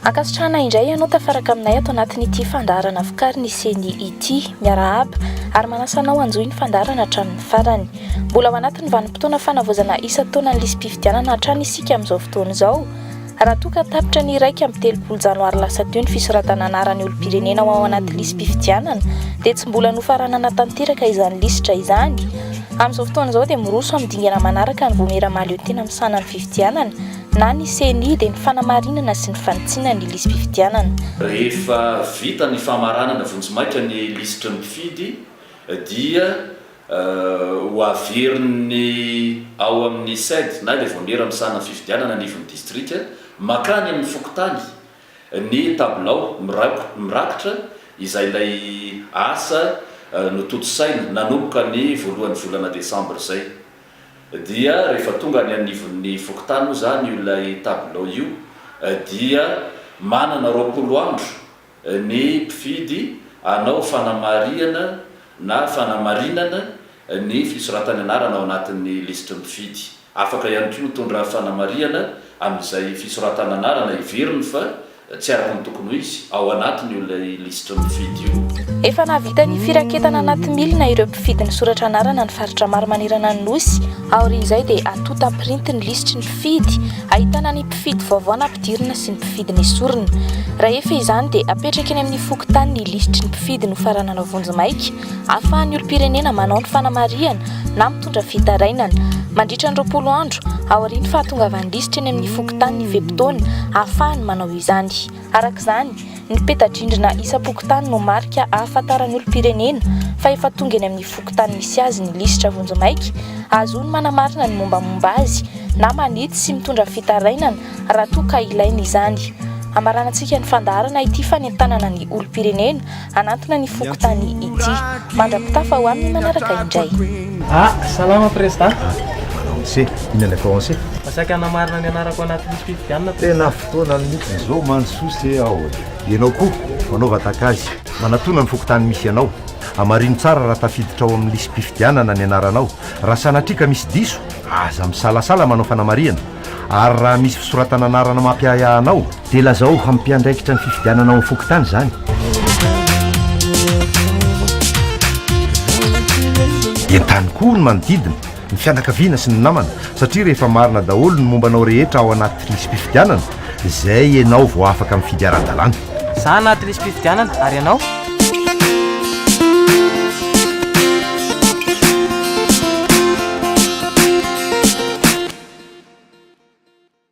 Ankasitrahana indray ianao tafaraka aminay ato anatin'ity fandaharana vokarin'ny Ceni ity. Miarahaba ary manasa anao hanjohy ny fandaharana hatramin'ny farany. Mbola ao anatin'ny vanim-potoana fanavaozana isan-taona ny lisi-pifidianana hatrany isika amin'izao fotoana izao. Raha toa ka tapitra ny 31 janoary lasa teo ny fisoratana anaran'ny olom-pirenena ho ao anaty lisi-pifidianana dia tsy mbola nofaranana tanteraka izany lisitra izany. Amin'izao fotoana izao dia miroso amin'ny dingana manaraka ny Vaomiera Mahaleotena misahana ny fifidianana na ny Ceni dia ny fanamarinana sy ny fanitsiana ny lisi-pifidianana. Rehefa vita ny famaranana vonjimaika ny lisitry ny mpifidy dia ho averin'ny ao amin'ny Ced na ilay vaomiera misahana ny fifidianana anivon'ny distrika mankany amin'ny fokontany ny tabilao mirakitra izay ilay asa notontosaina nanomboka ny voalohan'ny volana desambra izay. Dia rehefa tonga any anivon'ny fokontany moa izany io ilay tabilao io dia manana 20 andro ny mpifidy hanao fanamarihana na fanamarinana ny fisoratany anarana ao anatin'ny lisitry ny mpifidy. Afaka ihany koa mitondra fanamarihana amin'izay fisoratana anarana heveriny fa tsy araka ny tokony ho izy ao anatin'io ilay lisitry ny mpifidy io. Efa nahavita ny firaketana anaty milina ireo mpifidy nisoratra anarana ny faritra maro manerana ny Nosy. Aorian'izay dia atonta printy ny lisitry ny mpifidy, ahitana ny mpifidy vaovao nampidirina sy ny mpifidy nesorina. Raha efa izany dia apetraka eny amin'ny fokontany ny lisitry ny mpifidy nofaranana vonjimaika, ahafahan'ny olom-pirenena manao ny fanamarihana na mitondra fitarainana. Mandritra ny 20 andro, aorian'ny fahatongavan'ny lisitra eny amin'ny fokontany ny fe-potoana ahafahany manao izany. Araka izany, ny peta-drindrina isam-pokontany no marika ahafantaran'ny olom-pirenena fa efa tonga eny amin'ny fokontany misy azy ny lisitra vonjimaika, ahazoany manamarina ny mombamomba azy na manitsy sy mitondra fitarainana raha toa ka ilaina izany. Hamaranantsika ny fandaharana ity fanentanana ny olom-pirenena hanantona ny fokontany ity. Mandra-pitafa ho amin'ny manaraka indray. Ah, salama Président. Manao anse, inona ny atao anse? Fa saika hanamarina ny anarako anaty lisi-pifidianana Président. Tena fotoanany mihitsy izao mandrosoa se aho e. Ianao koa, manaova tahaka azy. Manatona ny fokontany misy anao. Hamarino tsara raha tafiditra ao amin'ny lisi-pifidianana ny anaranao. Raha sanatria ka misy diso, aza misalasala manao fanamarihana. Ary raha misy fisoratana anarana mampiahiahy anao, dia lazao amin'ny mpiandraikitra ny fifidianana ao amin'ny fokontany izany. Entano koa ny manodidina, ny fianakaviana sy ny namana, satria rehefa marina daholo ny momba anao rehetra ao anaty lisi-pifidianana, izay ianao vao afaka mifidy ara-dalàna. Za anaty lisi-pifidianana, ary ianao?